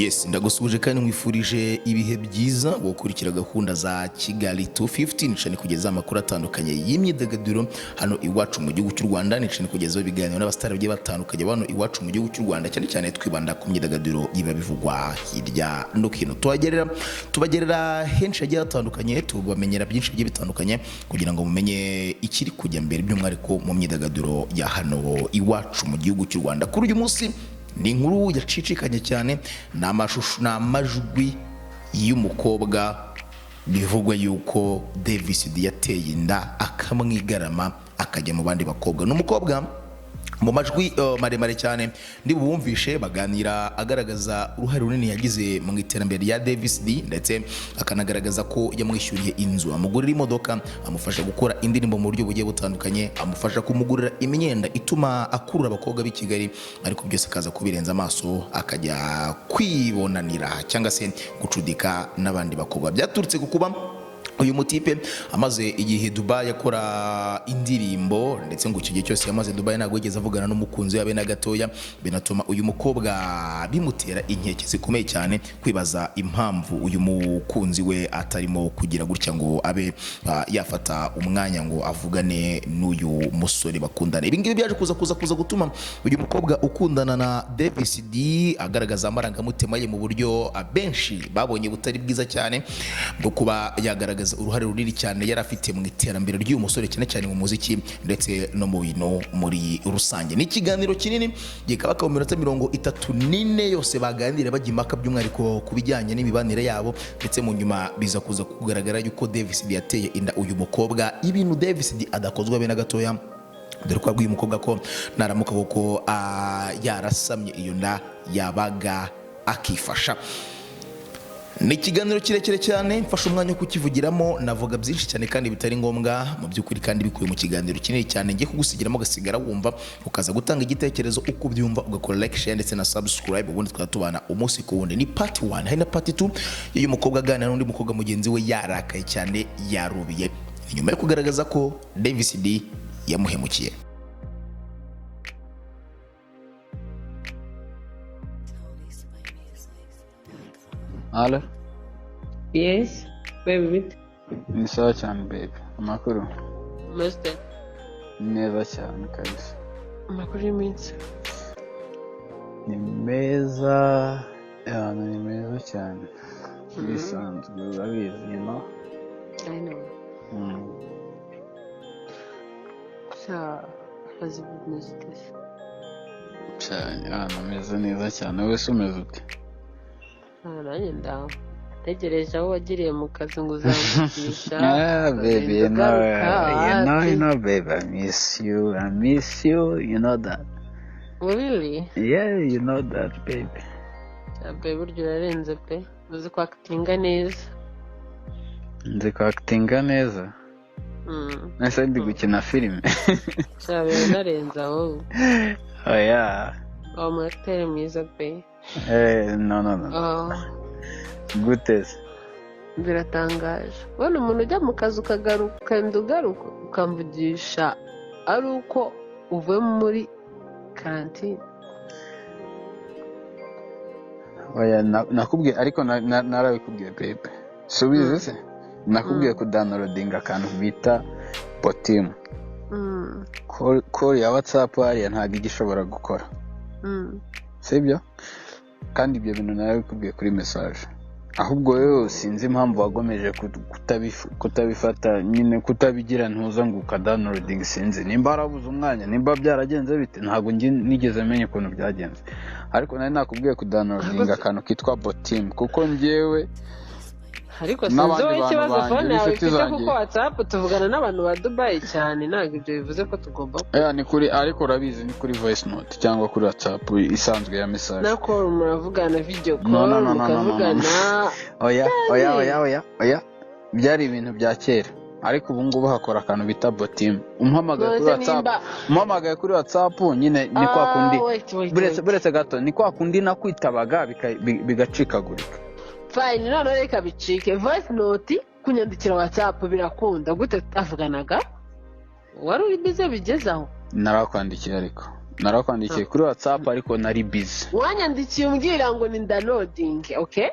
Yes, ndagusuhuje kandi nkwifurije ibihe byiza gukurikira gahunda za Kigali 250 nicane kugeza amakuru atandukanye y'imyidagaduro hano iwacu mu gihugu cy'u Rwanda, nicane kugezaho ibiganiro n'abasitari bagiye batandukanye hano iwacu mu gihugu cy'u Rwanda, cyane cyane twibanda ku myidagaduro iba bivugwa hirya no hino. Tubagerera henshi hagiye hatandukanye, tubamenyera byinshi bigiye bitandukanye kugira ngo mumenye ikiri kujya mbere by'umwihariko mu myidagaduro ya hano iwacu mu gihugu cy'u Rwanda. Kuri uyu munsi ni inkuru yacicikanye cyane, ni amashusho, ni amajwi y'umukobwa bivugwa yuko Davis D yateye inda akamwigarama akajya mu bandi bakobwa. Ni umukobwa mu majwi maremare cyane ndi bubumvishe baganira, agaragaza uruhare runini yagize mu iterambere rya Davis D, ndetse akanagaragaza ko yamwishyuriye inzu, amugurira imodoka, amufasha gukora indirimbo mu buryo bugiye butandukanye, amufasha kumugurira imyenda ituma akurura abakobwa b'i Kigali, ariko byose akaza kubirenza amaso akajya kwibonanira cyangwa se gucudika n'abandi bakobwa. Byaturutse ku kuba uyu mutipe amaze igihe Dubai akora indirimbo, ndetse ngo icyo gihe cyose yamaze Dubai ntabwo yigeze avugana n'umukunzi we habe na gatoya, binatuma uyu mukobwa bimutera inkeke zikomeye cyane kwibaza impamvu uyu mukunzi we atarimo kugira gutya ngo abe yafata umwanya ngo avugane n'uyu musore bakundana. Ibi ngibi byaje kuza gutuma uyu mukobwa ukundana na Davis D agaragaza amarangamutima ye mu buryo abenshi babonye butari bwiza cyane, bwo kuba yagaragaza uruhare runini cyane yari afite mu iterambere ry'uyu musore, cyane cyane mu muziki ndetse no mu bintu muri rusange. Ni ikiganiro kinini gikaba mu minota 34 yose baganira bajya impaka by'umwihariko ku bijyanye n'imibanire yabo, ndetse mu nyuma biza kuza kugaragara yuko Davis D yateye inda uyu mukobwa, ibintu Davis D adakozwa be na gatoya, dore ko yabwiye umukobwa ko naramuka koko yarasamye iyo nda yabaga akifasha. Ni ikiganiro kirekire cyane, mfashe umwanya wo kukivugiramo, navuga byinshi cyane kandi bitari ngombwa mu by'ukuri, kandi bikuye mu kiganiro kinini cyane ngiye kugusigiramo ugasigara wumva, ukaza gutanga igitekerezo uko ubyumva, ugakora like, share ndetse na subscribe, ubundi tukaba tubana umunsi ku wundi. Ni part 1, hari na part 2 y'uyu mukobwa aganira n'undi mukobwa mugenzi we yarakaye cyane, yarubiye nyuma yo kugaragaza ko Davis D yamuhemukiye. Halo, Yes, baby bite? Ni sawa cyane baby. Amakuru? Master. Ni meza cyane kabisa. Amakuru y'iminsi? Ni meza, abantu ni meza cyane. Bisanzwe urabizi, you know? I know. Sha, akazi bimeze ute se? Cyane, ahantu ameze neza cyane. Wowe se umeze ute? Ah, nanjye ndaho. Ntegereje aho wagiriye mu kazi ngo uzamvugisha. Ah, baby, you ukagenda know, ugaruka. you know, you Ati. know, baby, I miss you, I miss you, you know that. Really? Yeah, you know that, baby. Sha, baby, burya urarenze pe. Uzi kwactinga neza. Nzi kwactinga neza. Nese ndi gukina filime. Sha, biranarenze ahubwo. Oya. Wa mu acteur mwiza pe. Eh, no, no, no. Oh, Gute se? Biratangaje. Ubona umuntu ujya mu kazi ukagaruka, ukagenda ugaruka ukamvugisha ari uko uvuye muri karantine. Oya, nakubwiye ariko narabikubwiye babe, subizi se nakubwiye kudownloadinga akantu bita Botim. Call ya WhatsApp hariya ntabwo ijya ishobora gukora, sibyo? Kandi ibyo bintu narabikubwiye kuri message, ahubwo wowe sinzi impamvu wagomeje kutabifata nyine, kutabigira ntuza ngo ukadownloadinga. Sinzi nimba warabuze umwanya, nimba byaragenze bite, ntabwo nigeze menya ukuntu byagenze, ariko nari nakubwiye kudownloadinga akantu kitwa Botim kuko njyewe Ariko sinzi n'abandi wowe bantu ikibazo banjye phone yawe n'inshuti ifite, zanjye. kuko WhatsApp tuvugana n'abantu ba Dubai cyane, ntabwo ibyo bivuze ko tugomba Yeah, ni kuri, ariko urabizi ni kuri voice note cyangwa kuri WhatsApp isanzwe ya message. Na call muravugana, video No, call no, no, no, no, no, no. mukavugana. Oya, oya, oya, oya, oya, byari ibintu bya kera, ariko ubu ngubu hakora akantu bita Botim. Umuhamagaye kuri None se WhatsApp, nimba umuhamagaye kuri WhatsApp nyine ni kwa kundi Ah, wait, wait, buretse wait. Buretse gato, ni kwa kundi nakwitabaga bigacikagurika. Fine, noneho reka bicike. Voice note, kunyandikira WhatsApp birakunda, gute tutavuganaga? Wari uri bize bigeze aho? Narakwandikiye ariko Narakwandikiye kuri WhatsApp, ariko nari busy. Wanyandikiye umbwira ngo ni downloading, okay?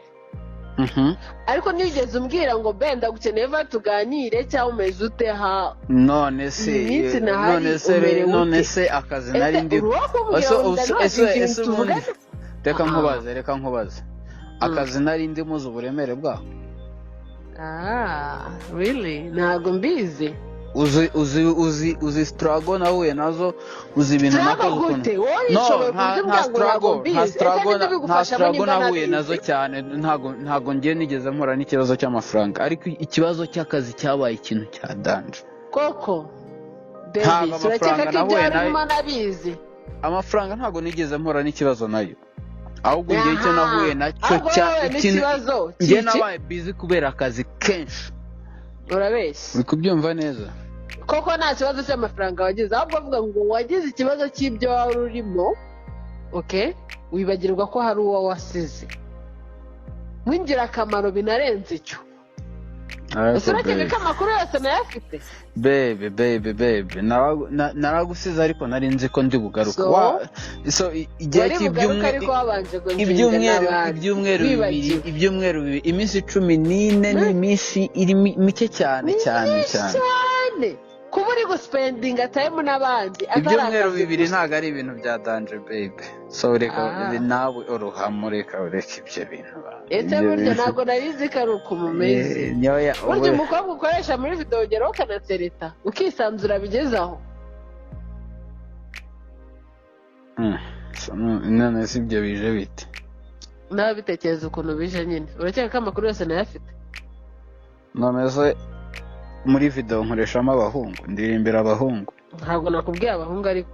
Ariko ntigeze umbwira ngo ben, ndagukeneye, va tuganire, cyangwa umeze ute ha None se iyi minsi nahari, none se umerewe none ute? se akazi nari Ese ndi uri uwo kumbwira ngo downloading ese tuvugane? ubundi reka nkubaze, reka nkubaze, akazi nari ndimo uzi uburemere bwaho? Ah, really? Ntabwo mbizi. Uzi struggle nahuye nazo? Uzi ibintu Struggle nakoze ukuntu? gute? Wowe No, wishoboye ku nta buryo nta umbwira ngo ntabwo struggle, nta mbizi? Ese struggle nibyo nta bigufashamo struggle nimba nahuye nabizi? nazo cyane. Ntago ngiye nigeze mpura n'ikibazo cy'amafaranga, ariko ikibazo cy'akazi cyabaye ikintu cya danger. Koko? Ntabwo Davis, urakeka amafaranga ko ibyo nahuye wari nayo urimo nabizi? Amafaranga ntabwo nigeze mpura n'ikibazo nayo, ahubwo ngiye icyo nahuye nacyo Ahubwo cya wowe ikintu n'ikibazo ngiye cy'iki? Nabaye busy kubera akazi kenshi. Urabeshya. Uri kubyumva neza? Koko nta kibazo cy'amafaranga wagize, ahubwo avuga ngo wagize ikibazo cy'ibyo wari urimo, okay, wibagirwa ko hari uwo wasize w'ingirakamaro binarenze icyo. Ariko Ese urakeka babe, ko amakuru yose nayafite? Babe, babe, babe, naragusize, ariko nari nzi ko ndi bugaruka. So So igihe wari bugaruka cy'ibyumweru ariko wabanje gunzinga ibyumweru n'abandi ibyumweru 2, wibagiwe. ibyumweru 2, iminsi 14 ni iminsi iri mike cyane Ni cyane myinshi cyane. cyane kuba uri guspendinga time n'abandi atari Ibyumweru akazi 2 gusa. ntabwo ari ibintu bya danger, babe, so reka nawe uruhamo, reka ureke ibyo bintu Ese ibyo burya bintu ntabwo nari nzi ko ari uko mumeze. Nyoya Burya ubu umukobwa ukoresha muri video ugeraho ukanatereta ukisanzura bigeze aho. So, none se ibyo bije bite? Nawe bitekereza ukuntu bije nyine, urakeka ko amakuru yose nayafite? None se muri video nkoreshamo abahungu, ndirimbira abahungu? Ntabwo nakubwiye abahungu, ariko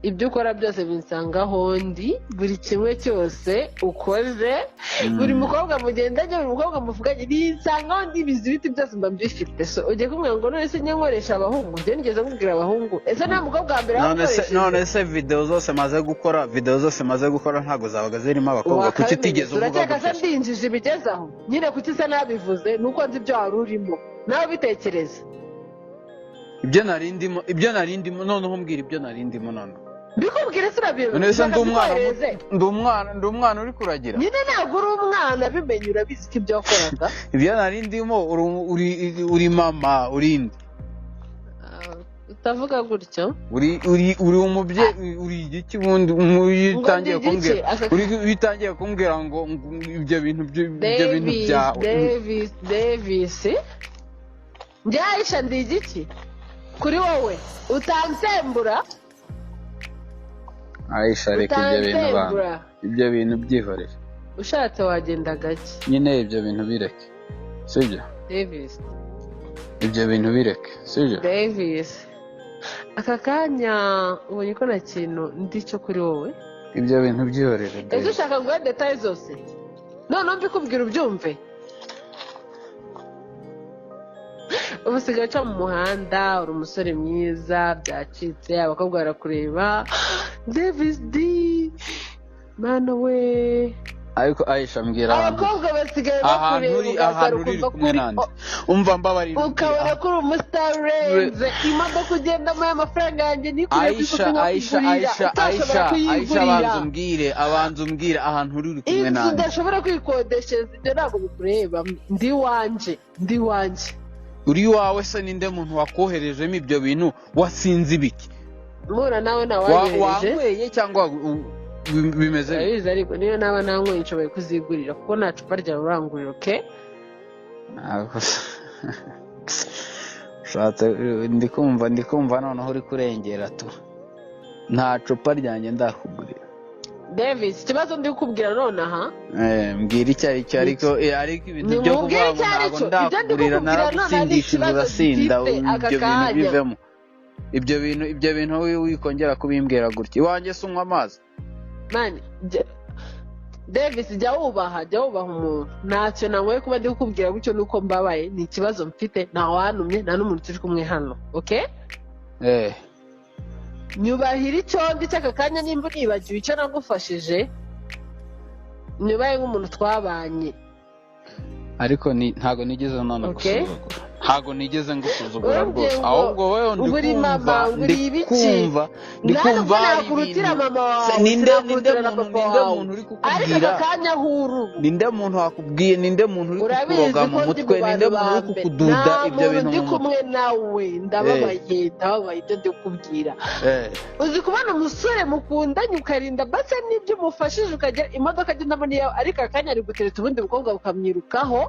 ibyo ukora byose binsangaho ndi, buri kimwe cyose ukoze, buri mukobwa mugendanye, buri mukobwa muvuganye, ninsangaho ndi, bizi ibiti byose mba mbifite. So ugiye kumbwira ngo none se njye nkoresha abahungu? Njye nigeze nkubwira abahungu? Ese nta mukobwa wa mbere None se wakoresheje? None se video zose maze gukora, video zose maze gukora ntabwo zabaga zirimo abakobwa? Kuki Wakabimenye. utigeze uvuga Urakeka se gutyo se? ndinjije bigeze aho nyine? Kuki se nabivuze? Nuko nzi ibyo wari urimo, nawe bitekereza. Ibyo nari ndimo, ibyo nari ndimo, noneho mbwira ibyo nari ndimo noneho. Mbikubwire se urabiyobewe? None se Ushaka ndi umwana mbikohereze? ndi umwana uri kuragira? Nyine ntabwo uri umwana, bimenye, urabizi ko ibyo wakoraga. Ibyo nari ndimo, uri mama, uri nde? Ah, utavuga gutyo. Uri umubyeyi, uri igiki ubundi iyo Ngo utangiye ndi igiki? kumbwira iyo utangiye kumbwira ngo ibyo bintu Davis, byawe. Davis, Davis, njye Aisha ndi igiki kuri wowe utansembura? Aisha, reka ibyo bintu bana. Utansembura. Ibyo bintu byihorere. Ushatse wagenda gake. Nyine ibyo bintu bireke, sibyo? Davis. Ibyo bintu bireke, sibyo? Davis, aka kanya ubonye ko nta kintu ndi cyo kuri wowe. Ibyo bintu byihorere, Ese babe. ushaka nguhe détails zose noneho mbikubwira ubyumve? Ubu usigaye uca mu muhanda uri umusore mwiza byacitse, abakobwa barakureba, Davis D, mana we! Ariko Aisha, mbwira ahantu Abakobwa basigaye ahantu bakureba uri ugasara ahantu uri ukumva kumwe kuri nande? Umva, mbabarira, umbwire ukabona ko uri umusitari urenze. Imodoka ugendamo y'amafaranga yanjye nikure ku Aisha, isoko Aisha, nkakugurira, Aisha, utashobora Aisha, Aisha, kuyigurira. abanza umbwire, abanza umbwire ahantu uri kumwe Inzu nande. udashobora kwikodeshereza, ibyo ntabwo bikureba, ndi iwanjye, ndi iwanjye. Uri iwawe se ninde muntu wakoherejemo ibyo bintu? Wasinze ibiki? Mpura nawe ntawanyohereje. Wanyweye cyangwa bimeze bite? Urabizi, ariko niyo naba nanyweye nshoboye kuzigurira, kuko nta cupa ryawe urangurira, okay? Ntabwo ushatse, ndi kumva noneho uri kurengera tu. Nta cupa ryanjye ndakugurira. Davis, ikibazo ndi kukubwira nonaha Mbwira icyo ari cyo, ariko ariko ibintu Ni byo mubwire kuvuga ngo icyo ari ntabwo cyo. Ibyo ndi ndakugurira, kukubwira nonaha ni naragutsindishije ikibazo urasinda, mfite aka ibyo bintu kanya. bivemo. Ibyo bintu wikongera kubimbwira gutya. Iwanjye se unywa amazi? Man, Davis, jya wubaha, jya wubaha umuntu. Ntacyo nanyweye. Kuba ndi kukubwira gutyo nuko mbabaye, ni ikibazo mfite, nta wantumye, nta n'umuntu turi kumwe hano, okay? Nyubahira icyo ndi cy'aka kanya. Nimba unibagiwe icyo nagufashije, nyubahe nk'umuntu twabanye. Ariko ni ntabwo nigeze none Okay. gusuzugura. Ntabwo nigeze ngusuzugura Urambwiye rwose. ngo Ahubwo wowe ndi uri kumva, mama, ngo ndi uri ibiki? kumva, ndi Nta kumva nubwo hari nakurutira ibintu. mama Se, wawe, ninde sinakurutira na muntu, papa ninde wawe. muntu uri Ariko kukubwira? aka kanya aho uri ubu, Ninde muntu wakubwiye? Ninde muntu uri urabizi kukuroga mu ko ndi mutwe? mu Ninde bantu muntu ba uri mbere. kukududa Nta ibyo muntu bintu ndi mu mutwe? kumwe nawe. Ndababaye, ndababaye ibyo ndi kukubwira. Uzi kubona umusore mukundanye, ukarinda base n'ibyo umufashije, ukagira imodoka agendamo niyawe, ariko akanya ari gutereta ubundi bukobwa bukamwirukaho,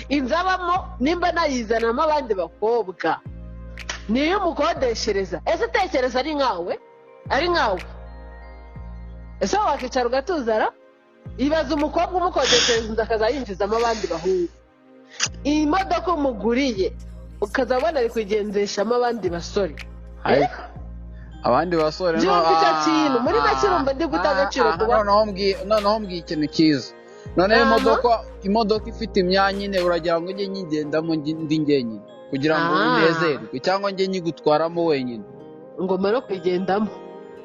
inzu abamo nimba nayizanamo abandi bakobwa niyo umukodeshereza. Ese tekereza ari nkawe, ari nkawe, ese wowe wakicara ugatuzara? Ibaza umukobwa umukodeshereza inzu, akazayinjizamo abandi bahungu, iyi modoka umuguriye ukazabona ari kugenzeshamo abandi basore. Ariko abandi basore no Byumva icyo kintu. Muri make urumva ndi guta agaciro kuba Noneho mbwiye ikintu cyiza. Noneho imodoka ifite imyanya ine, uragira ngo njye nyigendamo ndi njyenyine kugira ngo unezerwe, cyangwa njye nyigutwaramo wenyine? Ngomba no kuyigendamo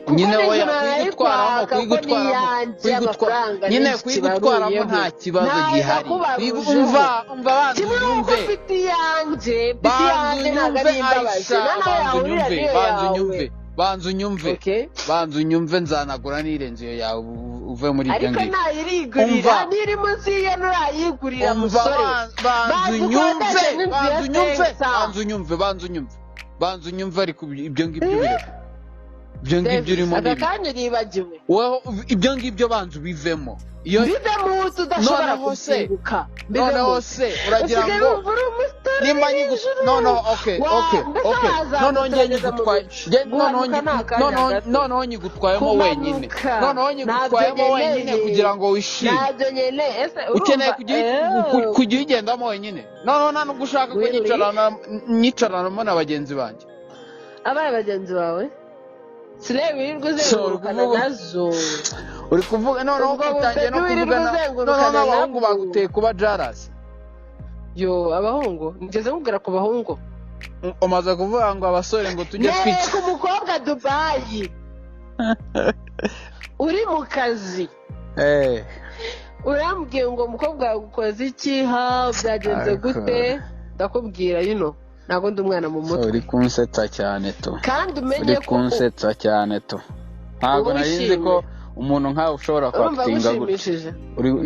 kuko Nyine nijoro oya, kuyigutwaramo narayitwaka, kuko ni iyanjye, amafaranga nyine n'iki kuyigutwaramo kibaruyeho. nta kibazo Ntaza gihari. kubarujeho. Umva, banza Kimwe n'uko unyumve. mfite iyanjye, mfite Banza iyanjye, ntabwo unyumve, ari imbabazi. Aisha, Na nawe banza yahurira unyumve, n'iyo banza yawe. unyumve, banza unyumve. Okay. Banza unyumve, nzanagura n'irenze iyo yawe, uve muri ibyo Ariko ngibyo. ntayirigurira. Umva. N'iri munsi y'iyo nturayigurira, Umva, musore. banza Banza unyumve, ukodeshe n'inzu banza ya unyumve, Sensa. banza unyumve, banza unyumve, banza unyumve. Ariko ibyo ngibyo bireka, ibyo ngibyo Davis, urimo aka ni ibi. kanya uribagiwe. Wowe ibyo ngibyo banza ubivemo iyo. Mbive munsi udashobora Noneho se, kubyibuka, mbive noneho munsi se uragira usigaye ngo wumva uri umusitari nimba nyigu hejuru. Noneho okay, okay, Mbese okay, wazamutse noneho njye urageza mu nyigutwaye bicu. noneho Guhanuka ni akanya gato. Noneho nyigutwayemo wenyine. Kumanuka Noneho nyigutwayemo ntabyo wenyine nkeneye. kugira ngo wishime. Ntabyo nkeneye. Ese urumva Ukeneye kujya uyigendamo wenyine? Noneho nta nubwo ushaka ko Really? nyicaranamo na bagenzi banjye. Abaye bagenzi bawe sireyi wirirwa So, uri uzengurukana nazo. Uri kuvuga noneho Ubwo utangiye no bubebi wirirwa kuvuga uzengurukana noneho n'abahungu nabwo. baguteye kuba jarasi. Yo, abahungu, ngeze nkubwira ku bahungu. Umaze kuvuga ngo abasore ngo tujye twica. Nereka umukobwa Dubayi uri mu kazi. Urambwiye ngo umukobwa yagukoze iki? Ha, byagenze Ariko gute? Ndakubwira, ntabwo ndi umwana mu So, mutwe. uri kunsetsa cyane tu. Kandi Uri umenye ko kunsetsa cyane tu. Ntabwo Uba nari nzi ko wishimye. umuntu nkawe ushobora Urumva kwakitinga gutya. gushimishije.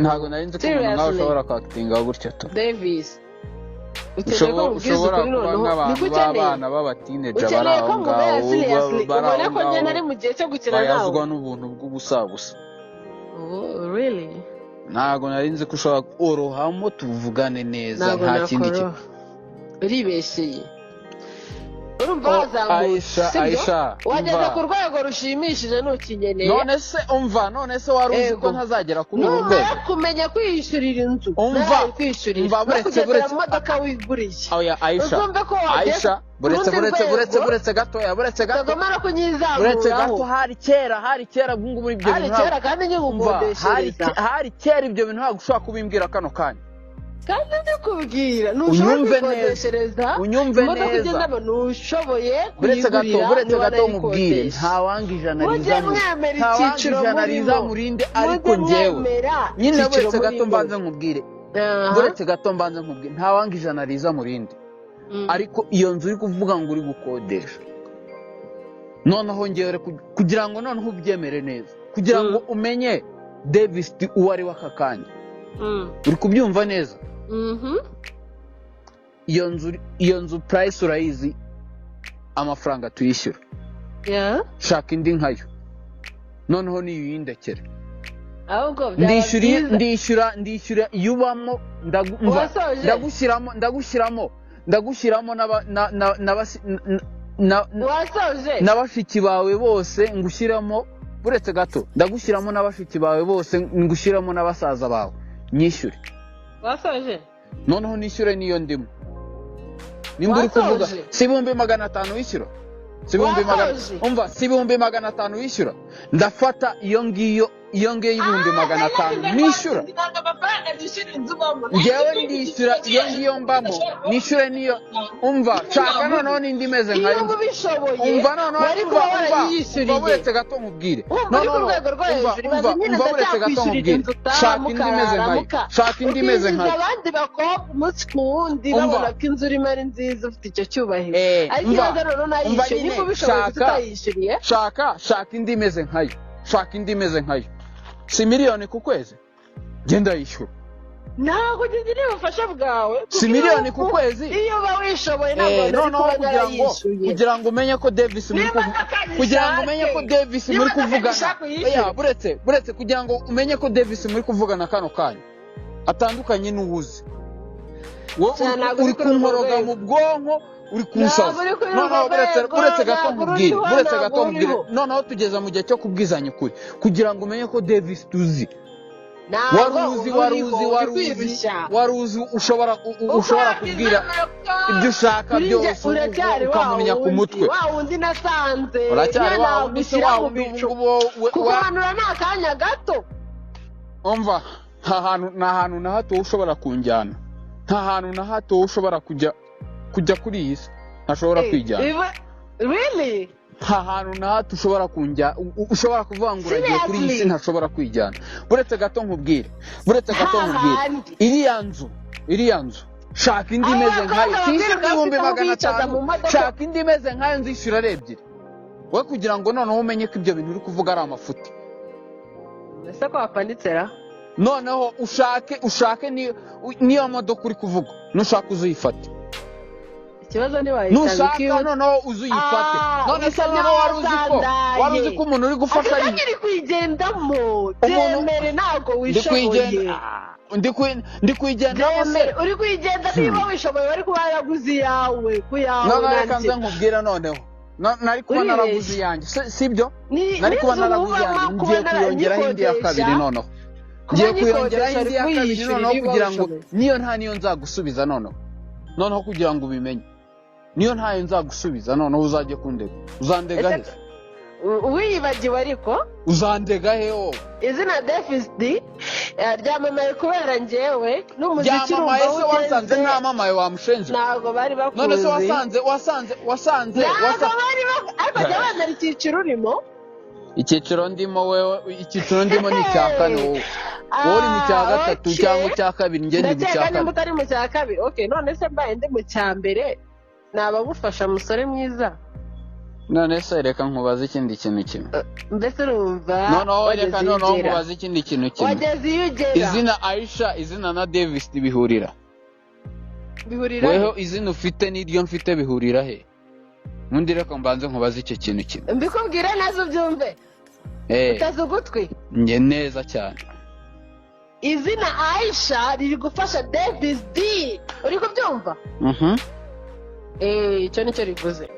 Ntabwo nari nzi ko umuntu nkawe Seriously. ushobora kwakitinga gutya tu. Davis, ukeneye ko nkubwiza Ushobora ukuri kuba noneho? nk'abantu Niko ukeneye? b'abana b'abatineja bari Ukeneye aho ko ngaho, nkubera seriously, bari aho ubone ko njye ngaho nari mu gihe cyo gukina nawe? bayazwa n'ubuntu bw'ubusabusa. Oh, really? Ntabwo nari nzi ko ushobora orohamo tuvugane neza. Ntabwo Nta kindi kintu. nakoroha, uribeshyeye. Urumva Oh, wazamutse, Aisha, sibyo? Aisha, Wageze umva. ku rwego rushimishije, ntukinyeneye. None se umva, none se wari uzi ko Ego. ntazagera kuri uru Numara rwego? kumenya kwiyishyurira inzu, Umva, nawe kwishyurira umva, no buretse, kugendera buretse. mu modoka wiguriye, Oya, Aisha, uzumve ko wageze Aisha, buretse, ku rundi buretse, buretse, rwego. buretse gatoya, buretse gato. Utagomba no Buretse kunyizamuraho. gato. Hari kera, hari kera, ubu ngubu ibyo Hari bintu kera kandi umva, hari nkigukodeshereza. Hari kera, ibyo bintu ntabwo ushobora kubimbwira kano kanya. Kandi ndikubwira, ntushobora Unyumve neza. kwikodeshereza Unyumve imodoka neza. ugendamo, ntushoboye Buretse gato, kuyigurira buretse gato nkubwire. niba. Ntawanga ijana Mujye riza mu mwemera ntawanga icyiciro ijana murimo. riza murinde, ariko Mujye njyewe mwemera nyine icyiciro buretse gato murimo. mbanze nkubwire. Buretse gato mbanze nkubwire, ntawanga ijana riza murinde, ariko iyo nzu uri kuvuga ngo uri gukodesha, noneho ngewe kugira ngo noneho ubyemere neza, kugira ngo umenye Davis D uwo ari we aka kanya, uri kubyumva neza? Mhm. Iyo nzu price urayizi, amafaranga tuyishyura. Shaka indi nkayo, noneho niyuyindekere. Ahubwo byaba Ndishyura byiza. Ndishyura iyo ubamo, umva, Wasoje? ndagushyiramo Wasoje? na bashiki bawe bose ngushyiramo. Buretse gato, ndagushyiramo na bashiki bawe bose, ngushyiramo na basaza bawe, nyishyure. Wasoje? Noneho nishyure n'iyo ndimo. Nimba uri kuvuga Wasoje? si 500,000 wishyura, si ibihumbi magana Wasoje? Umva, si 500,000 wishyura, ndafata iyo ngiyo. Iyo ngiyo 500,000 nishyura. Ntabwo amafaranga nishyura inzu ubamo. Ngewe ndishyura iyo ngiyo mbamo, nishyure niyo. Umva, shaka noneho n'indi imeze Iyo nkayo. uba ubishoboye, Umva noneho, wari umva, kuba umva, warayiyishyuriye. umva, buretse gato nkubwire. Wumva No, uri no, ku no, rwego rwo umva, hejuru, umva, ibaze nyine umva, buretse gato ndacyakwishurira nkubwire. inzu utaha, Shaka indi imeze mukarara, nkayo, shaka indi imeze ukinjiza nkayo. abandi bakobwa umunsi ku wundi, Umva. babona ko inzu urimo ari nziza, ufite icyo cyubahiro. Ariko Umva, ibaze noneho umva nayishyuye, nyine, niba ubishoboye shaka, utayishyuriye. Shaka indi imeze nkayo, shaka indi imeze nkayo. Si miliyoni ku kwezi? Genda yishyura. Ntabwo ngiye ubufasha bwawe, kuko Si iyo miliyoni ku kwezi? Iyo uba wishoboye, ntabwo nari Noneho kuba kugira ngo narayishyuye. kugira ngo umenye ko Davis muri Niba kugira ngo umenye ko Davis Niba muri kuvugana, ishaka uyishyure. oya, buretse kugira ngo umenye ko Davis muri kuvugana kano kanya atandukanye n'uwuzi wowe. Cyane, ntabwo Uri uri kuri urwo kunkoroga rwego. mu bwonko, uri kunsaza. Ntabwo uri kuri urwo Noneho buretse, rwego, buretse gato ntabwo nkubwire, uriho, buretse ntabwo gato nkubwire. uriho. Noneho tugeza mu gihe cyo kubwizanya ukuri, kugira ngo umenye ko Davis tuzi, Ntabwo wari uzi, wari uriho, uzi, uri wari uzi, kwirushya. wari uzi, ushobora ushobora kubwira ibyo ushaka Kuri njye byose, uracyari wa ukamumenya ku wundi, mutwe. wa wundi nasanze. Uracyari Niyo wa wundi se? nagushyira Wa mu wundi bicu. ubu ngubu Kuguhanura ni akanya gato. Umva, nta hantu na hato wowe ushobora kunjyana, nta hantu na hato wowe ushobora kujya kuri iyi si ntashobora kwijyana. Really? Nta hantu na hato ushobora kunjya, ushobora kuvuga ngo uragiye kuri iyi si Seriously? ntashobora kwijyana. Buretse gato nkubwire, buretse gato nkubwire. Hahandi. Iriya nzu, shaka indi Abo imeze bakobwa nkayo. babwira Tishyurwa bafite ibihumbi aho magana bicaza atanu. mu modoka. Shaka indi imeze nkayo nzishyura ari ebyiri we, kugira ngo noneho umenye ko ibyo bintu uri kuvuga ari amafuti. Ese ko wapanitse ra? Noneho ushake niyo modoka uri kuvuga, nushaka uzuyifate. Ikibazo ntiwayitanga. Nushaka noneho uzuyifate. Ah, None se usaba niba wari uzi ko wasandaye. wari uzi ko umuntu uri gufasha ari Akanya uri kuyigendamo. Umuntu- Byemere, ntabwo Ndi wishoboye. kuyigenda, ndi kuyigendamo se? Byemere, uri kuyigenda. Niba wishoboye, wari kuba yaraguze iyawe ku yawe. Noneho reka Nanjye nze nkubwire. Noneho nari kuba Uribeshya. naraguze iyanjye, sibyo? Nari kuba N'inzu naraguze iyanjye, wubamo, ngiye kuba kuyongeraho indi ya kabiri. nyikodesha. Noneho Kuba ngiye kuyongeraho nyikodesha, indi ya uri kabiri. kuyishyurira Noneho niba kugira ngo wishoboye. niyo nta niyo nzagusubiza, noneho kugira ngo ubimenye, niyo ntayo nzagusubiza, noneho uzajye kundega. Uzandega he? Ese wiyibagiwe ariko? Uzandega he wowe? Izina Davis D ryamamaye kubera njyewe n'umuziki. Urumva Byamamaye aho se wasanze ugeze, ntamamaye, wa mushenzi? Ntabwo bari bakuzi. None se wasanze Ntabwo bari bakuzi, ariko jya wemera icyiciro urimo. Icyiciro ndimo wewe, icyiciro ndimo ni icya kane. Wowe uri mu cya gatatu cyangwa icya kabiri, njye ndi mu cya Ndakeka nimba kane. utari mu cya kabiri, okay. None se mbaye ndi mu cya mbere, nabagufasha, musore mwiza? None se reka nkubaze ikindi kintu kimwe. Mbese urumva Noneho wageze reka iyo noneho ugera. nkubaze ikindi kintu kimwe. Wageze iyo ugera. Izina Aisha, izina na Davis bihurira Bihurira he? Weho izina ufite n'iryo mfite bihurira he? Ubundi reka mbanze nkubaze icyo kintu kimwe. Mbikubwire neza ubyumve. Uteze ugutwi? Njye neza cyane. Izina Aisha riri gufasha Davis D, uri kubyumva? Mhm. Icyo nicyo rivuze.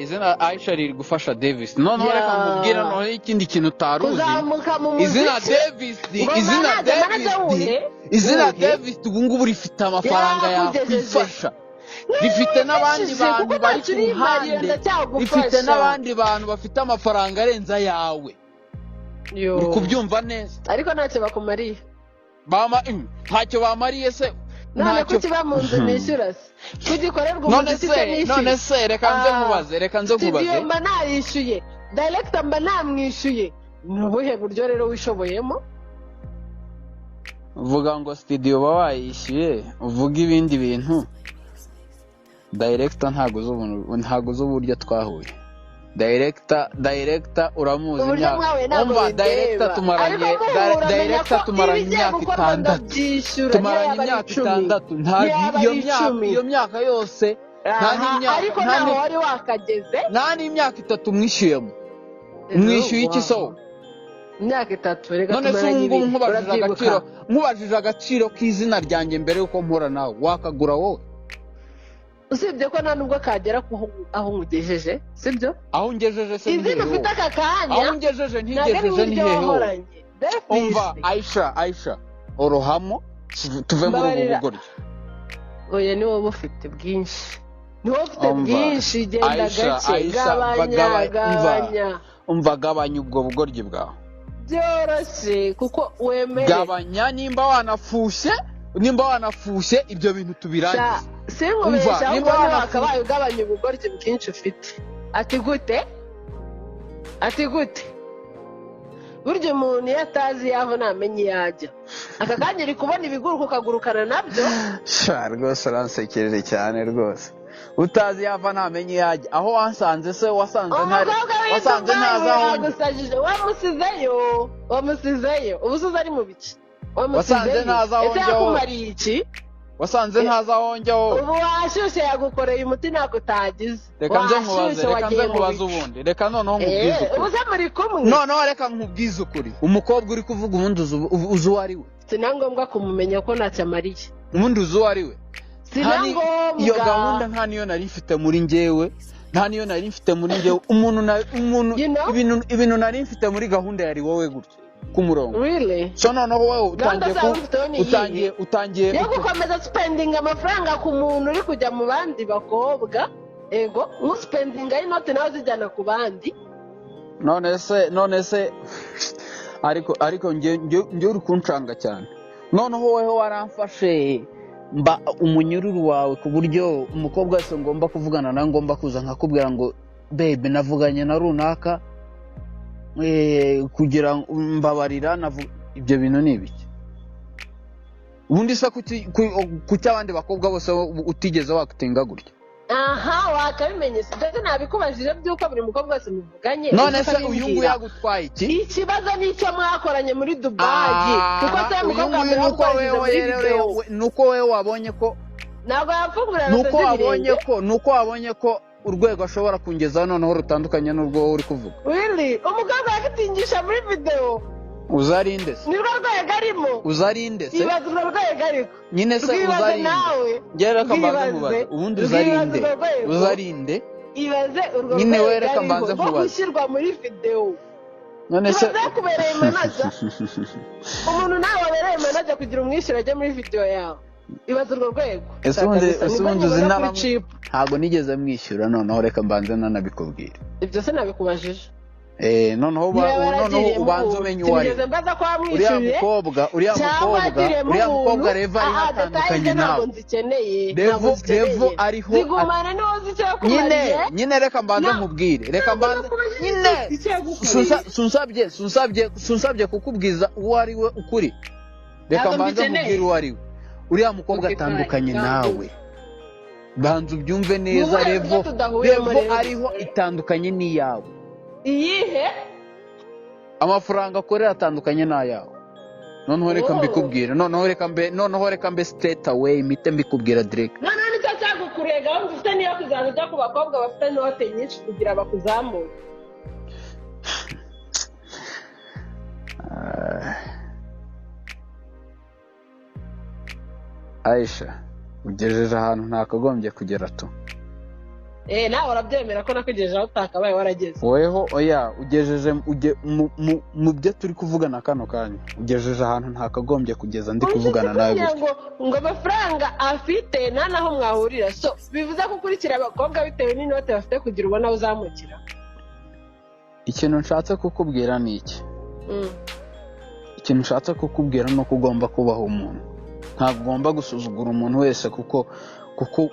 Izina Aisha riri gufasha Davis. Noneho reka nkubwire noneho ikindi kintu utari uzi. Kuzamuka mu Izina muziki Davis D, ngo izina manager, Davis manager D, wuhe? izina Wuhe? Davis ubu ngubu rifite amafaranga Yarakugejeje. yakwifasha, rifite n'abandi Wifashije, bantu kuko bari ntacyo ku urimariye, ruhande, ndacyagufasha. rifite n'abandi bantu bafite amafaranga arenze ayawe. Yo. Uri kubyumva neza? Ariko ntacyo bakumariye. Ntacyo bamariye se? None Ntacyo. kuki ba mu nzu nishyura se? Kugikorerwa None umuziki se se nishyuye? None se reka nze nkubaze, reka nze nkubaze. Studio mba nayishyuye, director mba namwishyuye. Ni ubuhe buryo rero wishoboyemo? Uvuga ngo studio uba wayishyuye, uvuga ibindi bintu. Director ntabwo uzi uburyo twahuye. Director uramuzi? Uburyo Imyaka mwahuye ntabwo Umva, bindeba. director tumaranye Ariko muhura, menya director ko tumaranye ibigiye imyaka gukorwa 6. ndabyishyura, niyo Tumaranye yaba ari imyaka 10. 6, nta Niyo yaba iyo ari myaka 10. iyo myaka yose nta Aha, n'imyaka ariko nta ntaho wari wakageze. Nta n'imyaka 3 mwishyuyemo. Mwishyuye iki se wowe? Imyaka 3 reka, None se tumaranye ubu ngubu 2. nkubajije Urabyibuka? agaciro, nkubajije agaciro k'izina ryanjye mbere y'uko mpura nawe, wakagura wowe? Usibye ko nta nubwo kagera ku aho nkugejeje, sibyo? Aho ungejeje se ni Izina hehe ufite wowe? aka kanya Aho ungejeje, ntabwo ari ntigejeje ni nk'iryo hehe wowe? wahoranye. Umva, Davis. Aisha, Aisha, orohamo tuve muri ubu Mbabarira. bugoryi. Oya, ni wowe ufite bwinshi, ni wowe ufite Umva, bwinshi. Genda Aisha, gake. Aisha, Gabanya. umva. Gabanya. Umva, gabanya ubwo bugoryi bwawe. Byoroshye kuko wemere. Gabanya, nimba wanafushe, nimba wanafushe ibyo bintu tubirangize. Sinkubeshya, ahubwo wakabaye ugabanya ubugoryi bwinshi ufite. Ati gute? Ati gute? Burya umuntu iyo atazi yaho namenye iyo ajya. Aka kanya uri kubona ibiguruka ukagurukana nabyo. Sha rwose uransekeje cyane rwose. Utazi yava ntamenye iyo ajya. Aho wansanze se wasanze ntari wasanze ntazi aho njya. Wamusizeyo, wamusizeyo. Ubu se ari mu biki? Wasanze ntazi aho njya. Ese yakumariye iki? Wasanze ntazi aho njya wowe. Ubu washyushye yagukoreye umuti ntabwo utagize. Reka nze nkubaze, reka nze nkubaze ubundi. Reka noneho nkubwize ukuri. Ubu se muri kumwe? Noneho reka nkubwize ukuri. Umukobwa uri kuvuga ubundi uzi uwo ari we? Sina ngombwa kumumenya ko ntacyo amariye. Ubundi uzi uwo ari we? Sina ngombwa. Iyo gahunda nta niyo nari mfite muri njyewe. Nta niyo nari mfite muri njyewe. Umuntu ibintu nari mfite muri gahunda yari wowe gutya. Kumurongo. Really? So noneho wowe utangiye utangiye yo gukomeza spending amafaranga ku muntu uri kujya mu bandi bakobwa. Ego, uspendinga inoti nawe zijyana ku bandi. None se ariko nge uri kuncanga cyane. Noneho wowe waramfashe mba umunyururu wawe ku buryo umukobwa wese ngomba kuvugana nawe ngomba kuza nkakubwira ngo babe navuganye na runaka kugira mbabarira ibyo bintu ni ibiki? Ubundi se kuki abandi bakobwa bose utigeze wakutinga gutya? Aha wakabimenye se ndetse nabikubajije by'uko buri mukobwa wese muvuganye. None se uyu nguyu yagutwaye iki? Ikibazo ni icyo mwakoranye muri Dubai. Kuko se mukobwa mbere wakoranye muri video nuko wewe wabonye ko ntabwo yafungura nuko wabonye ko urwego ashobora kungezaho noneho rutandukanye n'urwo uri kuvuga. Really? Umukobwa yagutingisha muri video. Uzarinde se? Nirwo rwego arimo. Uzarinde se? Ibaze urwo rwego ariko. Nyine se uzarinde. Njye reka mbanze nkubaze. Ubundi uzarinde. Uzarinde. Ibaze urwo rwego. Nyine we reka mbanze nkubaze. Gushyirwa muri video. None se kubereye manager. Umuntu nawe wabereye manager kugira umwishyura ajye muri video yawe. Ibaze urwo rwego. Ese ubundi uzi ntabwo nigeze mwishyura noneho reka mbanze nanabikubwira. Ibyo se nabikubajije. Noneho ubanza umenye uwo ari we. Uriya mukobwa Revo ariho atandukanye nawe. Revo ariho nyine reka mbanze nkubwire. Reka mbanze nyine sunsabye kukubwiza uwo ari we ukuri. Reka mbanze nkubwire uwo ari we. Uriya mukobwa atandukanye nawe. Banza ubyumve neza. Revo ariho itandukanye n'iyawe. Iyihe? Amafaranga akorera atandukanye n'ayawe. Noneho reka mbikubwire. Noneho reka mbe straight away mpite mbikubwira direct. Noneho nicyo cyagukuriye gahunda ufite niyo kuzaza ujya ku bakobwa bafite inote nyinshi kugira bakuzamure. Aisha, ugejeje ahantu ntakagombye kugera tu. Nawe urabyemera ko nakugejeje aho utakabaye warageze. Weho oya ugejeje mu byo turi kuvugana kano kanya. Ugejeje ahantu ntakagombye kugeza ndi kuvugana nawe gutya. Ngo amafaranga afite nta naho mwahurira. So bivuze ko ukurikira abakobwa bitewe n'inote bafite kugira ubona uzamukira. Ikintu nshatse kukubwira ni iki? Ikintu nshatse kukubwira ni uko ugomba kubaha umuntu. Ntabwo ugomba gusuzugura umuntu wese kuko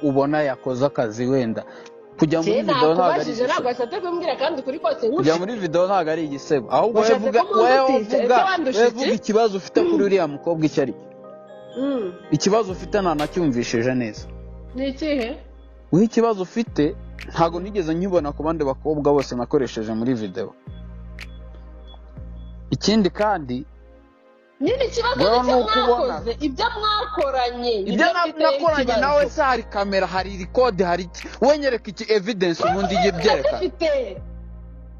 ubona yakoze akazi wenda. Kujya muri video ntabwo ari igisebo. Kujya muri video ntabwo ari igisebo. Ahubwo wowe vuga ikibazo ufite kuri uriya mukobwa icyo ari cyo. Ikibazo ufite ntanacyumvishije neza. Ni ikihe? Wowe ikibazo ufite ntabwo nigeze nkibona ku bandi bakobwa bose nakoresheje muri video. Ikindi kandi nyine ikibazo nicyo mwakoze, ibyo mwakoranye, ibyo nakoranye nawe se hari kamera, hari record, hari iki? Wenyereka iki evidence ubundi igiye byerekana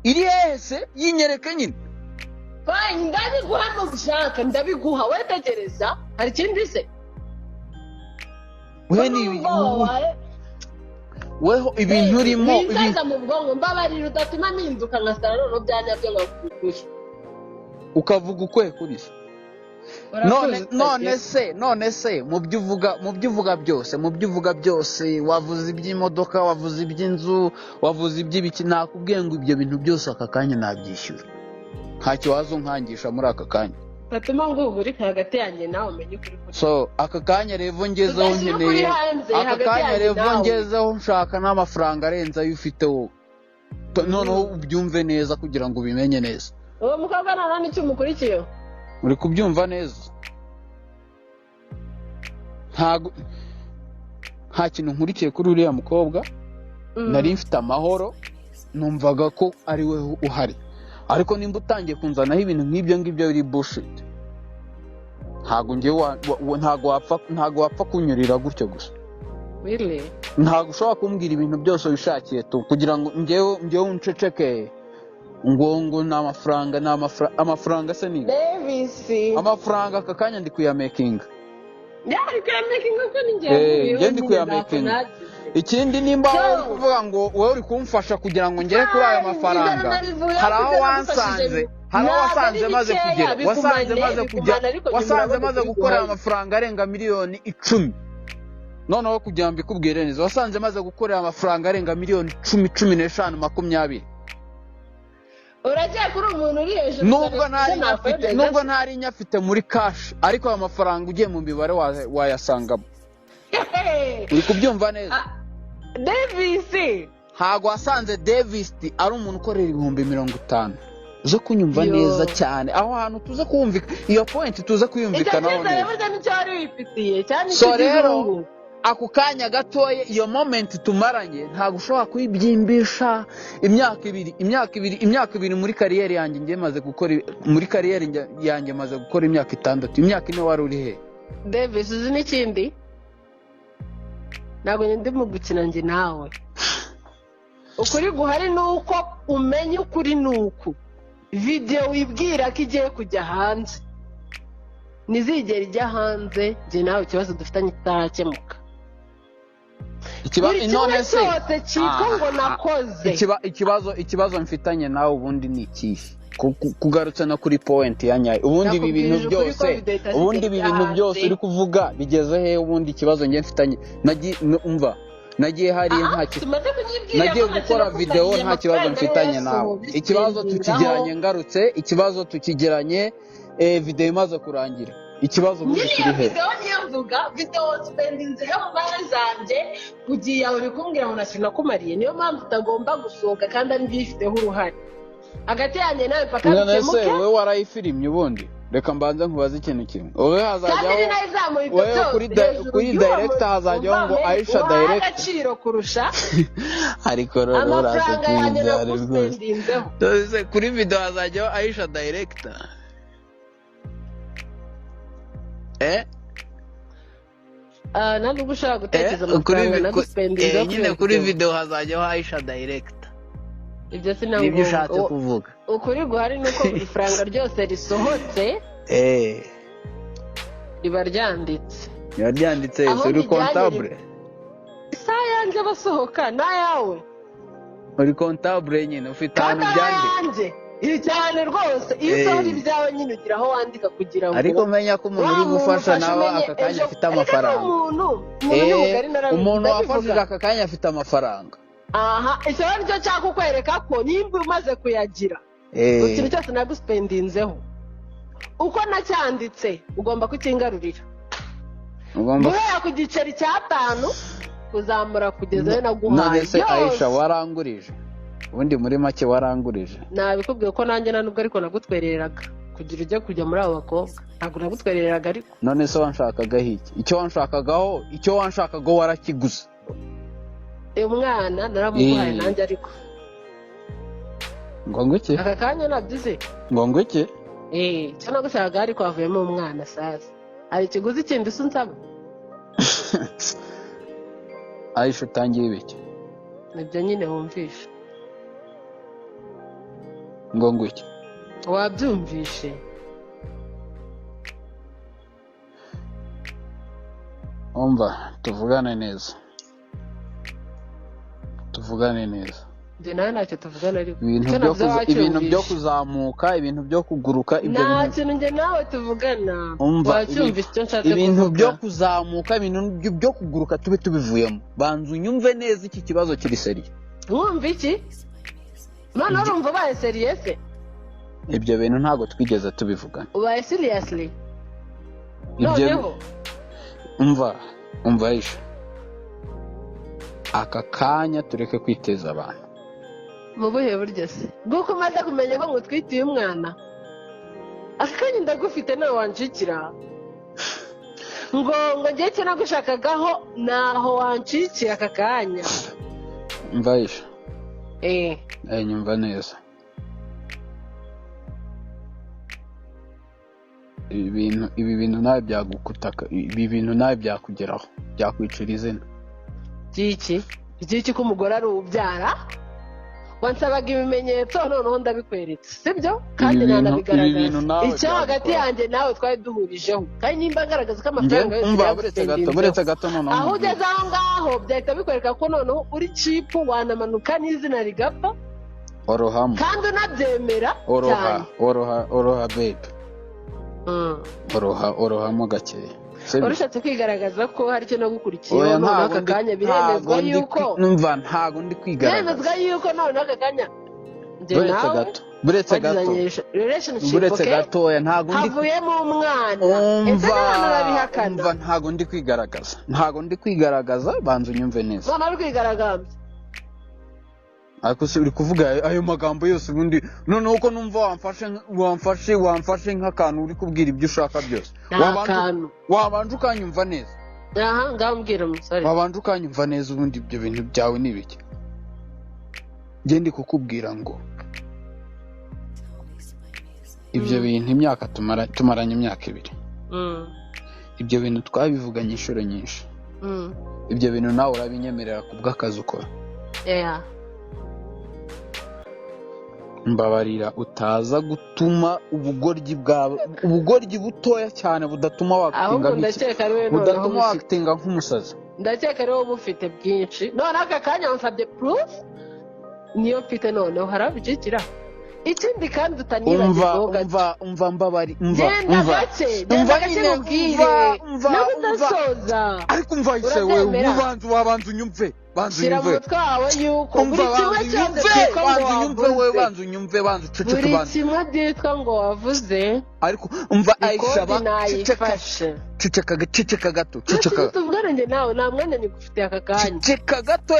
iri hese yinyereke nyine. Fine, ndabiguha nushaka, ndabiguha, wetegereza. Hari ikindi se? Weho ibintu urimo bizaza mu bwonko, mbabarira udatuma mpinduka nkasara noneho byanyabyo nkakugura. Ukavuga ukwe kuri se. None se mu byo uvuga byose wavuze iby'imodoka, wavuze iby'inzu, wavuze iby'ibiki, nakubwiye ngo ibyo bintu byose aka kanya nabyishyura. Ntacyo waza unkangisha muri aka kanya. Fatuma ngugurika hagati yanjye nawe umenye ukuri kuri. So aka kanya revo ngezeho Tudashyira ukuri nkeneye hanze aka hagati kanya yanjye revo nawe. ngezeho nshaka n'amafaranga arenze ayo ufite wowe. Noneho ubyumve neza kugira ngo ubimenye neza. Uwo mukobwa nta n'icyo umukurikiye. Uri kubyumva neza? Ntago nta kintu nkurikiye kuri uriya mukobwa. Nari mfite amahoro, numvaga ko ari we uhari, ariko nimba utangiye kunzanaho ibintu nk'ibyo ngibyo biri bullshit, ntago njyewe ntago wapfa kunyurira gutyo gusa. Really? Ntago ushobora kumbwira ibintu byose wishakiye tu kugira ngo njyewe unceceke ngo ni amafaranga, ni amafaranga se ni Davis. amafaranga aka kanya ndi kuyamakinga. Yari kuyamakinga ko ni njye Eh, yavuyeho njye ndi nyine kuyamakinga. ntako nagize. Ikindi nimba wowe uri So, kuvuga ngo wowe uri kumfasha kugira ngo ngere kuri ayo fine, mafaranga, ibyo narivuyeho hari aho kuko wansanze, nagufashije. hari aho Ntabwo wasanze ari maze bikeya, kugera, wasanze bigumane, maze kujya, bigumane, ariko nyuma wasanze urabona maze ukuri gukora guhari. amafaranga arenga miliyoni 10. Noneho kugira ngo mbikubwire neza, wasanze maze gukorera amafaranga arenga miliyoni 10, 15, 20. Uracyari kuri umuntu uri hejuru Nubwo cyane ntari kuko nyafite, nakwemeza nubwo se. ntari nyafite muri cash, ariko ayo mafaranga ugiye mu mibare wayasangamo. Hey! Uri kubyumva neza? Ah, Davis. Ntago wasanze Davis ari umuntu ukorera 50,000. Uze kunyumva Yo. neza cyane aho hantu tuze kumvika iyo point, tuze Icyo kuyumvikanaho cyizere neza. burya nicyo wari wifitiye cyane. So Icyo ugize rero ubu. ako kanya gatoya, iyo moment tumaranye, ntabwo ushobora kuyibyimbisha imyaka ibiri, imyaka ibiri, imyaka ibiri muri carrière yanjye. Njye maze gukora muri carrière yanjye maze gukora imyaka 6, imyaka 4 wari uri he? Davis, uzi n'ikindi? Ntabwo ndi mu gukina njye nawe. Ukuri guhari ni uko umenya ukuri ni uku: videwo wibwira ko igiye kujya hanze ntizigera ijya hanze njye nawe ikibazo dufitanye kitarakemuka. Buri kimwe None se cyose cyitwa ngo nakoze. Ikibazo mfitanye nawe ubundi ni ikihe? Kugarutse no kuri point ya nyayo, ubundi ibi bintu Nakubwije ukuri ko byose, video itazigera ubundi ibi ijya bintu byose hanze. uri kuvuga bigeze he? Ubundi ikibazo njye mfitanye, umva, nagiye hariya Aha nta ki tumaze kunyibwira nagiye ko nta gukora kintu video nakufashije, nta kibazo amafaranga mfitanye yose nawe. ubu Ikibazo bisindiraho. tukigiranye ngarutse, ikibazo tukigiranye video imaze kurangira, ikibazo ubundi Nyine kiri iyo he? videwo niyo mvuga, videwo spendinzeho mu mara zanjye ugiye aho uri kumbwira ngo ntacyo nakumariye. Niyo mpamvu utagomba gusohoka kandi ari bifiteho uruhare hagati yanjye nawe paka None se bikemuke. wowe warayifirimye? Ubundi reka mbanze nkubaze ikintu kimwe, wowe Kandi hazajyaho ni nayo izamuye ibyo wowe byose kuri hejuru kuri y'uwo director hazajyaho ngo umva Aisha uhahe director. agaciro kurusha Ariko rero amafaranga yanjye uraza rwose. naguspendinzeho. Dore kuri video hazajyaho Aisha director. Ah, nta nubwo ushobora gutekereza Kuri amafaranga naguspendinzeho nyine kuri kuri iyo video. video hazajyaho Aisha director. Ibyo Nibyo sinangombwa. ushatse kuvuga? Ukuri guhari ni uko buri faranga ryose risohotse riba ryanditse. Riba ryanditse. Aho Uri bijyanye comptable. Isaha yanjye abasohoka n'ayawe. Uri comptable nyine, ufite Kandi ahantu byanditse. ayanjye iri cyane rwose, iyo Eh. usohora ibyawe nyine ugira aho wandika kugira ngo Ariko menya ko umuntu wa uri muntu gufasha ufashe nawe umenye aka kanya ejo afite erega ni amafaranga. umuntu, umuntu ni mugari, Umuntu ndabivuga. wafashije aka kanya afite amafaranga. Aha icyo rero nicyo nshaka kukwereka, ko nimba umaze kuyagira, ikintu cyose naguspendinzeho uko nacyanditse ugomba kukingarurira. Ugomba Guhera ku giceri cy'atanu kuzamura kugeza ayo naguhaye None se Aisha, yose. warangurije? Ubundi muri make warangurije? Nabikubwiye ko nanjye nta nubwo ariko nagutwereraga kugira ujye kujya muri abo bakobwa, ntabwo nagutwereraga ariko. None se wanshakagaho iki? Icyo wanshakagaho, icyo wanshakagaho warakiguze. Uyu mwana naramuguhaye nanjye ariko. Ngo ngwiki? Aka kanya nabyo uzi. Ngo ngwiki? Eh, icyo nagushakaga ariko havuyemo umwana. Sasa hari ikiguzi kindi se unsaba? Aisha, utangiye ibiki? Nibyo nyine wumvishe. Ngo ngwiki? Wabyumvishe. Umva, tuvugane neza, tuvugane neza. Njye nawe ntacyo tuvugana ariko Ibintu icyo byo navuze ibintu byo wacyumvishe. kuzamuka, ibintu byo kuguruka, ibyo Nta bintu kintu njye nawe tuvugana. Umva, Wacyumvishe icyo nshatse ibintu kuvuga. byo kuzamuka, ibintu byo kuguruka, tube tubivuyemo. Banza unyumve neza, iki kibazo kiri sérieux. Wumva iki? Noneho urumva ubaye sérieux se? Ibyo bintu ntabwo twigeze tubivugana. Ubaye seriously noneho? Umva Aisha, aka kanya tureke kwiteza abantu. Mu buhe buryo se bw'uko umaze kumenya ko ngutwitiye umwana? Aka kanya ndagufite nawe wanshikira ngo ngiye icyo nagushakagaho naho wanshikiye aka kanya. Umva Aisha, nyumva neza. Ibi bintu nawe byagukutaka, ibi bintu nawe byakugeraho, byakwicira izina. Byiki ko umugore ari ubyara? Wansabaga ibimenyetso noneho ndabikweretse, sibyo? Kandi nanabigaragaza icyo hagati yanjye nawe twari duhurijeho, kandi nimba ngaragaza ko amafaranga yose buretse gato noneho aho ugeze aho ngaho byahita bikwereka ko noneho uri cipu, wanamanuka n'izina rigapfa. Orohamo kandi unabyemera cyane. Oroha babe, orohamo gakeya. Urushatse kwigaragaza ko hari icyo nagukurikiyeho noneho aka kanya biremezwa yuko numva ntago ndi kwigaragaza, biremezwa yuko noneho aka kanya buretse gatoya ntago ndi havuyemo umwana. Ese n'abantu barabihakana? Umva ntago ndi kwigaragaza, banza unyumve neza. None uri kwigaragaza ariko se uri kuvuga ayo magambo yose ubundi noneho uko numva wamfashe nk'akantu uri kubwira ibyo ushaka byose. Wabanje ukanyumva neza. Aha ngambwira umusore. Wabanje ukanyumva neza ubundi ibyo bintu byawe ni bike. Nge ndi kukubwira ngo ibyo bintu imyaka tumaranye imyaka 2. Ibyo bintu twabivuganye inshuro nyinshi. Ibyo bintu nawe urabinyemerera kubw'akazi ukora. Yeah. Mbabarira utaza gutuma ubugoryi bwawe, ubugoryi butoya cyane budatuma wakitinga nk'umusazi. Ndakeka rero bufite bwinshi. None aka kanya wansabye proof niyo mfite noneho harabikikira. Ikindi kandi utanibagirwa umva mbabari umva umva ariko umva ise wewe ubanza unyumve shyira mu mutwe wawe yuko buri kimwe cyose byitwa ngo wavuze, banza unyumve, banza uceceke, buri kimwe byitwa ngo wavuze. Ariko umva Aisha, ceceka gato, ceceka tuvugane njye nawe, nta mwanya nigufitiye aka kanya. Ceceka gato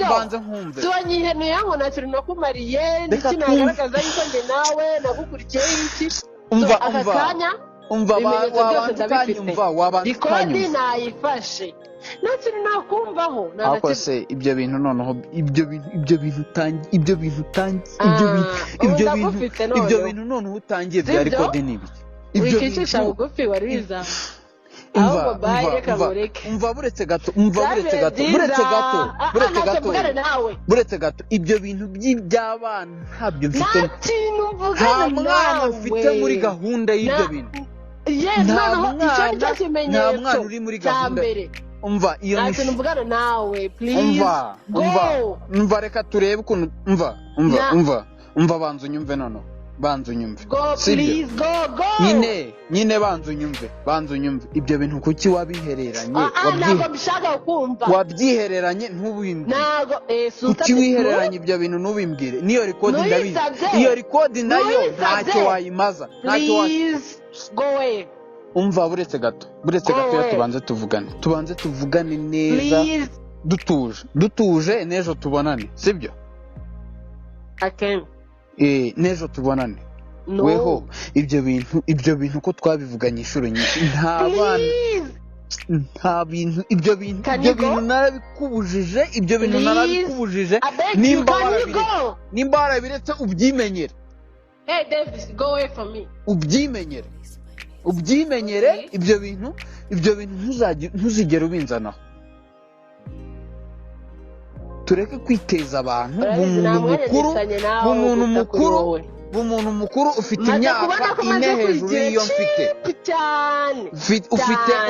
banza nkumve. Tubanyihenuye ngo nta kintu nakumariye, ndetse nagaragaza yuko njye nawe nagukurikiyeho iki. Umva aka kanya umva wabanza ukanyumva, wabanza ukanyumva. Rikodi nayifashe nta kintu nakumvaho. Ariko se ibyo bintu noneho ibyo bintu noneho utangiye bya rikodi ni ibiki? Wikicisha bugufi wari wizamu. Ahubwo bayi reka mureke. Umva buretse gato, buretse gato, ibyo bintu by'abana ntabyo mfite. Nta kintu mvugana nawe. Nta mwana mfite muri gahunda y'ibyo bintu. Yes, noneho icyo ni cyo kimenyetso nta mwana uri muri gahunda. Umva iyo nta kintu mvugana nawe, please. Umva reka turebe ukuntu umva banza unyumve noneho. Banza unyumve. Go please, go go. Nyine banza unyumve. Ibyo bintu kuki wabihereranye? Ntabwo mbishaka kumva. Wabyihereranye ntubimbwire. Ntabwo kuki wihereranye ibyo bintu ntubimbwire? Niyo record ndabizi. Iyo record nayo ntacyo wayimaza. Please go away. Umva buretse gato tubanze tuvugane neza. Dutuje n'ejo tubonane, sibyo? Okay. N'ejo tubonane. Weho ibyo bintu ko twabivuganye inshuro nyinshi, nta bana, nta bintu, ibyo bintu narabikubujije, nimba warabiretse ubyimenyere. Hey Davis, go away from me. Ubyimenyere ibyo bintu ntuzigere ubinzanaho. Tureke kwiteza abantu. Umuntu mukuru ufite imyaka 4 hejuru y'iyo mfite.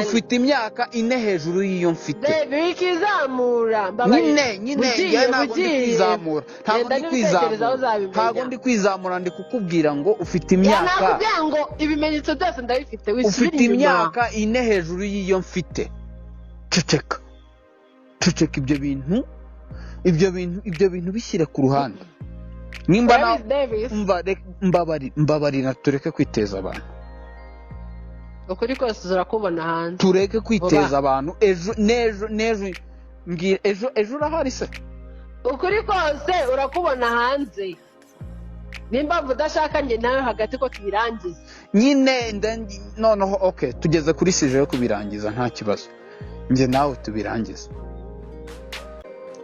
Ufite imyaka 4 hejuru y'iyo mfite. Nyine ntabwo ndi kwizamura, ndi kukubwira ngo ufite imyaka. Nakubwira ngo ibimenyetso byose ndabifite, ufite imyaka 4 hejuru y'iyo mfite. Ceceka ibyo bintu. Ibyo bintu bishyire ku ruhande. Nimba na Where is Davis? Umva, mbabarira, tureke kwiteza abantu. Ukuri kose urakubona hanze. Tureke kwiteza abantu. Ejo n'ejo n'ejo, mbwira, ejo, ejo urahari se? Ukuri kose urakubona hanze. Nimba udashaka njye nawe hagati ko tubirangiza. Nyine noneho okay, tugeze kuri sujet yo kubirangiza, nta kibazo, njye nawe tubirangize.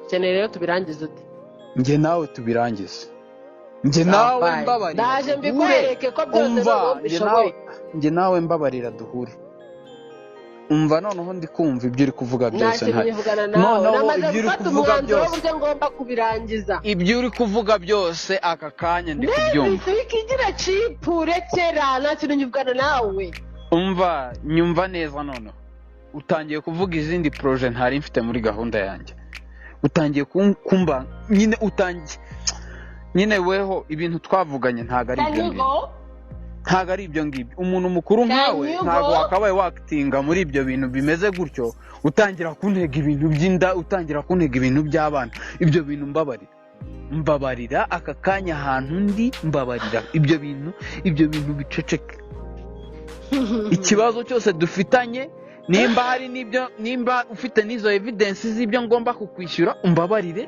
Ukeneye rero tubirangize ute? Njye nawe tubirangize, njye nawe. Bye. Mbabarira Ndaje duhure. mbikwereke ko byose Umva, noneho njye mbishoboye. nawe, njye nawe, mbabarira duhure. Umva, noneho ndi kumva ibyo uri kuvuga Nta byose kintu nyivugana nawe. Noneho Namaze ibyo uri gufata kuvuga umwanzuro byose, w'uburyo ngomba kubirangiza. Ibyo uri kuvuga byose aka kanya ndi kubyumva. Davis, wikigira cheap, rekera, nta kintu nyivugana nawe. Umva, nyumva neza, noneho utangiye kuvuga izindi projet ntari mfite muri gahunda yanjye. Utangiye kumba nyine, utangiye nyine. Weho ibintu twavuganye ntabwo ari Can ibyo you ngibyo. go? Ntabwo ari ibyo ngibyo. Umuntu mukuru nkawe Can you ntabwo go? wakabaye wakitinga muri ibyo bintu bimeze gutyo, utangira kuntega ibintu by'inda, utangira kuntega ibintu by'abana. Ibyo bintu mbabarira, mbabarira aka kanya ahantu ndi, mbabarira, ibyo bintu biceceke. Ikibazo cyose dufitanye, nimba hari n'ibyo, nimba ufite n'izo evidence z'ibyo ngomba kukwishyura, umbabarire,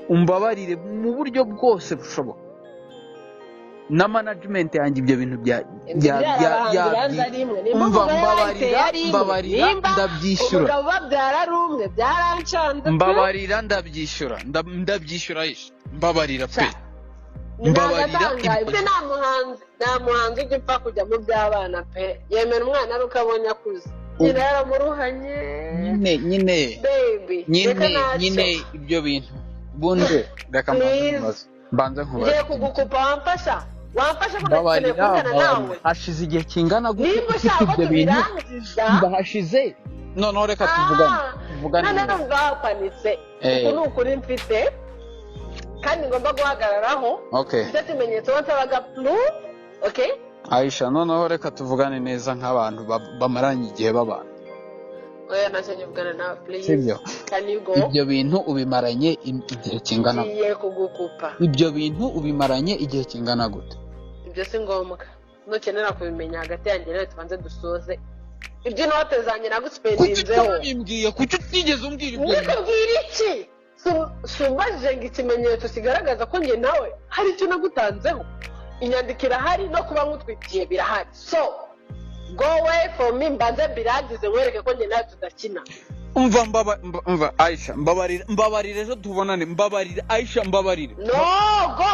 umbabarire mu buryo bwose bushoboka na management yanjye, ibyo bintu bya bya bya Abahanzi bya banza ari imwe. Nimba Umva, umugore bayiteye mbabarira, ari imwe, mbabarira, nimba ndabyishyura. umugabo babyara ari umwe, byarancanze pe. Mbabarira, ndabyishyura, ndabyishyura Aisha, mbabarira pe. Mbabarira. Nagatangaye ibyo. Nta muhanzi ujya upfa kujya mu by'abana pe. Yemera umwana ari uko abonye akuze. Nyina yaramuruhanye. Nyine, nyine. Baby, reka. Nyine. Ntacyo. Nyine ibyo bintu ubundi reka mbanze Please. nkubaze, mbanze nkubaze. Ngiye kugukupa, wamfasha, wamfasha ko ndakeneye Mbabarira, kuvugana mbabarira. nawe. Hashize igihe kingana gute Nimba ufite ushaka ko ibyo bintu? tubirangiza. Mba hashize, noneho reka tuvugane, tuvugane None neza. numva wapanitse. Uku ni ukuri mfite kandi ngomba guhagararaho. Nicyo kimenyetso wansabaga, proof, okay? Aisha, noneho reka tuvugane neza nk'abantu bamaranye igihe babana. Oya, ntacyo nyivugana nawe, please. Sibyo? Can you go? Ibyo bintu ubimaranye igihe kingana gute? Ngiye kugukupa. Ibyo bintu ubimaranye igihe kingana gute? Ibyo si ngombwa. Nukenera kubimenya hagati yanjye nawe, tubanze dusoze iby'inote zanjye Kuki nagusipendinzeho. utabimbwiye? Kuki utigeze umbwira ibyo bintu? Ndikubwira iki? Sumbajije ngo ikimenyetso kigaragaza ko njye nawe hari icyo nagutanzeho. Inyandiko irahari, no kuba nkutwitiye birahari. So go away from me, mbanze mbirangize nkwereke ko njye nawe tudakina. Umva, umva Aisha, mbabarira, mbabarira, ejo tubonane. Mbabarira Aisha, mbabarira. No, go.